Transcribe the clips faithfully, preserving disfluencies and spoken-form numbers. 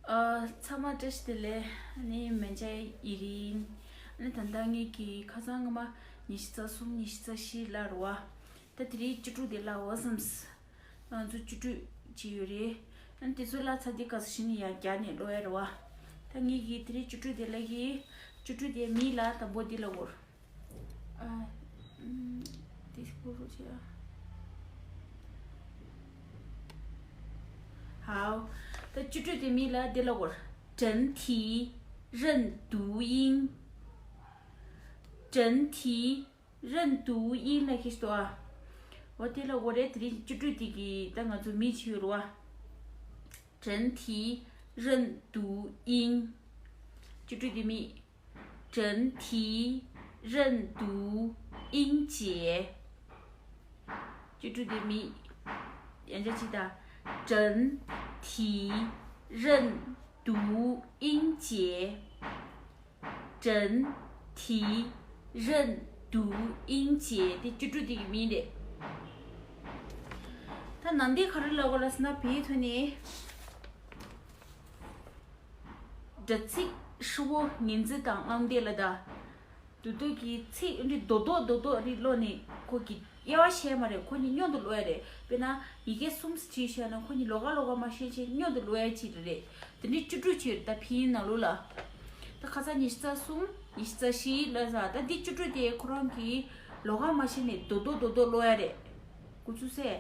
ཨ། ཚང་མ་བཀྲ་ཤིས་བདེ་ལེགས། ཨ་ནི་མན་ཇའི་ཨི་རིན། ཨ་ནི་ད་ལྟ་ངེད་ཀྱི་ཁ་སང་སྔོན་མ་ཉི་ཤུ་རྩ་གསུམ་ཉི་ཤུ་རྩ་བཞི་ལབ་རེད་བ། ད་དེ་རིང་བཅུ་དྲུག་དེ་ལབ་འོ་བསམས། ང་ཚོ་བཅུ་དྲུག་ཅིག་ཡོད་རེད། ཨ་ནི་དེ་ཚོ་ལ་ཚ་དེ་ག་ས་ཞིག་ནས་ཡང་རྒྱག་ནས་ཀློག་ཡ་རེད་བ། ད་ངེད་ཀྱི་དེ་རིང་བཅུ་དྲུག་དེ་ལ་གི་བཅུ་དྲུག་དེ་མི་ལ་དང་པོ་འདི་ལ་འོར། ཨ། ཨམ། འདི་སྐོར་རོ་ཆེ། ཧའོ། ད་བཅུ་དྲུག་དེ་མི་ལ་འདི་ལ་འོར། 整体认读音། 整体认读音 ལ་ཁྱེར་ཏོ་ཨ། འོ་དེ་ལ་འོ་རེད། དེ་རིང་བཅུ་དྲུག་དེ་གི་ད་ང་ཚོ་མི་ཅིག་ཡོད་རེད་བ། 整体认读音། 就这个名，整体认读音节。就这个名，人家记得，整体认读音节。 整体认读音节 དེ་བཅུ་དྲུག་དེ་གི་མིང་རེད། ད་ནང་དེ་ག་རེ་ལབ་དགོས་ལབ་ཟེར་ན། བོད་ཡིག་ཐོག་ནས་སྒྲ་ཚིག་ཧྲིལ་བོ་ངེས་འཛིན་དང་རླུང་འདེགས་ལབ་ད། རྡོག་རྡོག་གི་ཚིག་འདི་རྡོག་རྡོག་རྡོག་རྡོག་རེ་ཀློག་ནས་ཁོ་གི་དབྱེ་བ་ཕྱེ་མ་རེད། ཁོ་གཉིས་མཉམ་དུ་ཀློག་ཡ་རེད། དཔེར་ན་ཡི་གེ་གསུམ་བྲིས་བཞག་ན་ཁོ་གཉིས་ལོགས་ཀ་ལོགས་ཀ་མ་ཤེས་བྱས་མཉམ་དུ་ཀློག་ཡ་ཅིག་རེད། དེ་འདྲའི་བཅུ་དྲུག་ཅིག་ཡོད་རེད། ད་ཕིན་ཡིག་ནང་ལོགས་ལ། ད་ཁ་སང་ཉི་ཤུ་རྩ་གསུམ་ཉི་ཤུ་རྩ་བཞི་ལབ་ས། ད་འདི་བཅུ་དྲུག་དེ་ཁོ་རང་གིས་ལོགས་ཀ་མ་ཤེས་ནས་རྡོག་རྡོག་རྡོག་རྡོག་ཀློག་ཡ་རེད། འགོ་ཚུགས་སེ།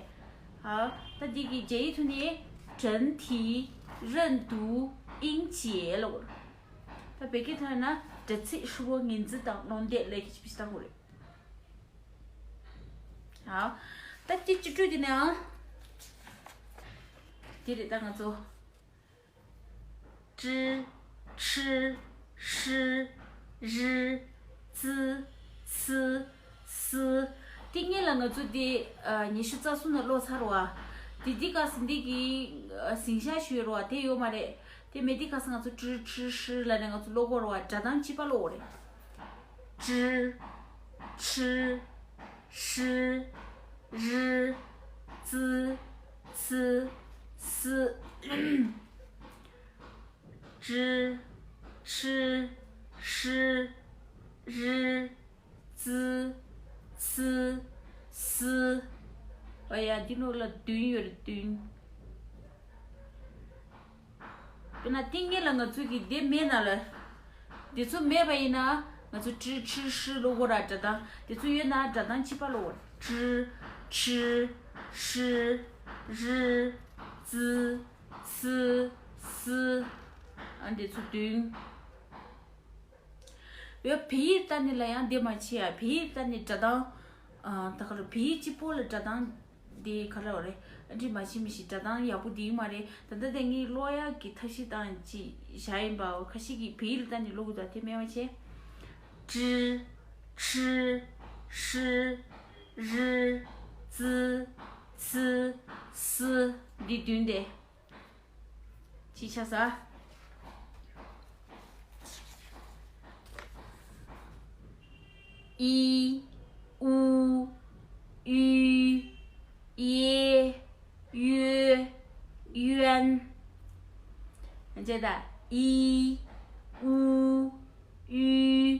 ཨ། ད་འདི་གི་རྒྱ་ཡིག་ཐོག་ནས་整体认读音节 ལབ། ད་བོད་སྐད་ཐོག་ན་སྒྲ་ཚིག་ཧྲིལ་བོ་ངེས་འཛིན་དང་རླུང་འདེགས་ལབ་ཀྱི་ཅི་བྱེད་སྟངས་རེད། ཨ། ད་ཅི་བཅུ་དྲུག་དེ་ནས་ཨང་། དེ་རེད། ད་ང་ཚོ་ཀྲི་ཁྲི་ཧྲི་རི་ཙི་ཚི་སི། དེ་སྔོན་ལ་ང་ཚོ་དེ་ཨ་ཉི་ཤུ་རྩ་གསུམ་ནས་ཀློག་ཚར་བ། དེ་འདི་ག་ཟེར་འདི་གི་ཨ་ཟིང་ཤག་ཞུས་རོ་བ་དེ་ཡོད་མ་རེད། དེ་མེད་དེ་ག་ཟེར་ང་ཚོ་ཀྲི་ཁྲི་ཧྲི་ལབ་ནས་ང་ཚོ་ཀློག་གོ་རོ་བ། སྒྲ་གདངས་གཅིག་པ་ཀློག་གོ་རེད། ཀྲི་ཁྲི་ཧྲི་རི་ཙི་ཚི་སི། ཀྲི་ཁྲི་ཧྲི་རི་ཙི་ཚི་སི། ཨ་ཡ། འདི་ནང་ལ་བདུན་ཡོད་རེད། བདུན། དཔེར་ན་ཏིང་ངེ་ལ་ང་ཚོ་གི་དེ་མེད་ན་ལ། དེ་ཚོ་མེད་པ་ཡིན་ན་ང་ཚོ་ཀྲི་ཁྲི་ཧྲི་ཀློག་གོ་ར། སྒྲ་གདངས་དེ་ཚོ་ཡོད་ན་སྒྲ་གདངས་གཅིག་པ་ཀློག་གོ། ཀྲི་ཁྲི་ཧྲི་རི་ཙི་ཚི་སི། ཨ། འདི་ཚོ་བདུན། ཡོད། བོད་ཡིག་ལྟ་ནི་ལ་ཡང་འདི་མ་བྱེད་ཡ། བོད་ཡིག་ལྟ་ནི་སྒྲ་གདངས། ཨ། ད་ག་རེ། བོད་ཡིག་གཅིག་པོ་ལ་སྒྲ་གདངས་འདི་ག་རེ་བ་རེད། ཨ། འདི་མ་བྱེད་མི་ཤེས། སྒྲ་གདངས་ཡག་པོ་འདི་མ་རེད། ད་ལྟ་དེ་ངས་ཀློག་ཡག་གི་ཐབས་ཤེས་བཏང་ཅིག་བཞག་ཡིན་པའོ། ཁ་ཤས་ཀྱིས་བོད་ཡིག་ལ་ལྟ་ནི་ཀློག་གི་འདུག་དེ་མེད་པ་བྱས། ཀྲི་ཁྲི་ཧྲི་རི་ཙི་ཚི་སི། འདི་བདུན་དེ། ཅི་ཆ་ས། ཨི། ཨུ། ཨུ། ཨེ། ཡོ། ཡོན། ཨ། ཅེ་ད། ཨི། ཨུ། ཨུ།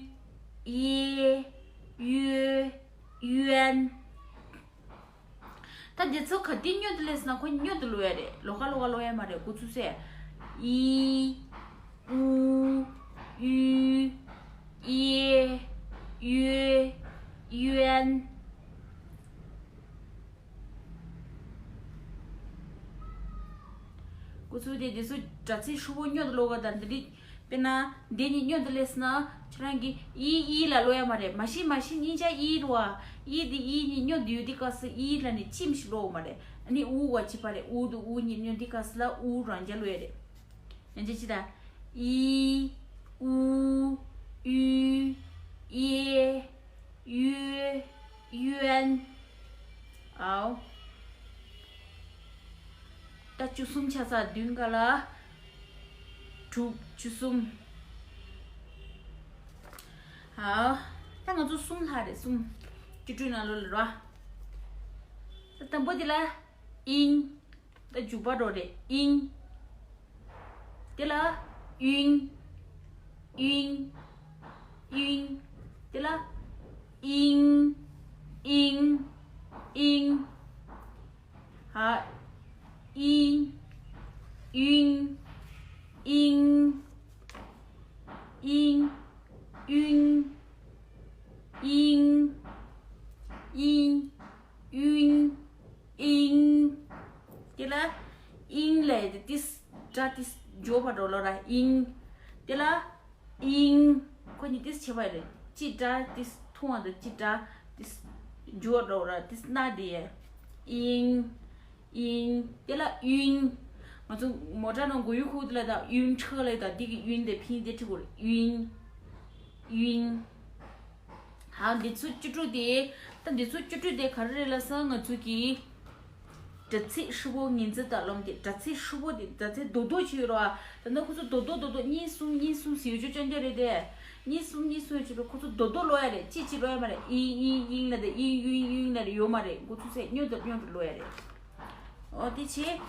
ཨེ། ཡོ། ཡོན། ད་འདི་ཚོ་ག་དུས་མཉམ་དུ་ལས་ན་ཁོ་མཉམ་དུ་ཀློག་ཡ་རེད། ལོགས་ཀ་ལོགས་ཀ་ཀློག་ཡ་མ་རེད། འགོ་ཚུགས་སེ། ཨི། ཨུ། ཨུ། ཨེ། ཡོ། ཡོན། འགོ་ཚུགས་ཏེ་འདི་ཚོ་སྒྲ་ཚིག་ཧྲིལ་བོ་མཉམ་དུ་ཀློག་ག་ད་འདི་རིགས། དཔེར་ན་འདི་གཉིས་མཉམ་དུ་སླེབས་ན་ཁྱོད་རང་གིས་ཨི་ཨི་ལ་ཀློག་ཡ་མ་རེད། མ་གཞི་མ་གཞི་གཉིས་ཆ་ཨི་རུ་བ། ཨི་དེ་ཨི་གཉིས་མཉམ་དུ་ཡོད་དུས་སྐབས་སུ་ཨི་ལ་ནི་ཅི་མི་ཞིག་ཀློག་མ་རེད། ཨ་ནི་ཨུ་བ་གཅིག་པ་རེད། ཨུ་དེ་ཨུ་གཉིས་མཉམ་དུས་སྐབས་སུ་ལ་ཨུ་རང་རྐྱ་ཀློག་ཡ་རེད། ཡང་ཅི་ཅི་ད། ཨི། ཨུ། ཨུ། ཨེ། ཡོ། ཡོན། ཨའོ། ད་བཅུ་གསུམ་ཆ་ཚང་བདུན་ག་ལ། དྲུག་བཅུ་གསུམ། ཨའོ། ད་ང་ཚོ་གསུམ་ལྷག་རེད། གསུམ། བཅུ་དྲུག་ནང་ལོགས་ལ་ར། ད་དང་པོ་དེ་ལ་ཨིན། ད་འཇུག་པ་འགྲོ་རེད། ཨིན། དེ་ལ་ཨུན། ཨུན། ཨུན། དེ་ལ་ཨིང་། ཨིང་། ཨིང་། ཧ། ཨིང་། ཨུན། ཨིང་། ཨིང་། ཨུན། ཨིང་། ཨིང་། ཨུན། ཨིང་། དེ་ལ་ཨིང་ལས་དེ་ཏིས་སྒྲ་ཏིས་འཇོག་པ་འགྲོ་ལོ་ར་ཨིང་། དེ་ལ་ཨིང་། ཁོ་གཉིས་ཏིས་ཆེ་བ་རེད། ཅི་སྒྲ་ཏིས་ཐུང་བ་དང་ཅི་སྒྲ་ཏིས་འཇོག་འགྲོ་ར་ཏིས་སྣ་དེ་ཨིང་། ཨིང་། དེ་ལ་ཨུན། ང་ཚོ་མོ་ཊ་ནང་གོ་ཡུ་ཁུག་དེ་ལ་ད་ཨུན་ཁྲག་ལ་ད་དེ་གི་ཨུན་དེ་ཕིང་དེ་ཁྲི་གོ་ཨུན། ཨུན། ཧ། འདི་ཚོ་བཅུ་དྲུག་དེ། ད་འདི་ཚོ་བཅུ་དྲུག་དེ་ག་རེ་རེད་ལབ་ན་ང་ཚོ་གི་དྲ་ཚིགས་ཧྲིལ་པོ་ངེས་འཛིན་དང་རློམ་དེ། དྲ་ཚིགས་ཧྲིལ་པོ་དེ་དྲ་ཚིགས་རྡོག་རྡོག་ཅིག་ཡོད་ར། ད་ནི་ཁོ་ཚོ་རྡོག་རྡོག་རྡོག་རྡོག་གཉིས་གསུམ་གཉིས་གསུམ་ཟེར་ཡོད་ཅོ་ཅོ་འདྲ་རེད་དེ། གཉིས་གསུམ་གཉིས་གསུམ་ཡོད་ཅོ་ཁོ་ཚོ་རྡོག་རྡོག་ལོ་ཡ་རེད། གཅིག་གཅིག་ལོ་ཡ་མ་རེད། ཨིན་ཨིན་ཨིན་ལ་དེ་ཨིན་ཡུན་ཡུན་ལ་དེ་ཡོད་མ་རེད། ཁོ་ཚོ་ཚེ་སྙོན་དུ་སྙོན་དུ་ལོ་ཡ་རེད། ཨོ་དེ་ཆེ།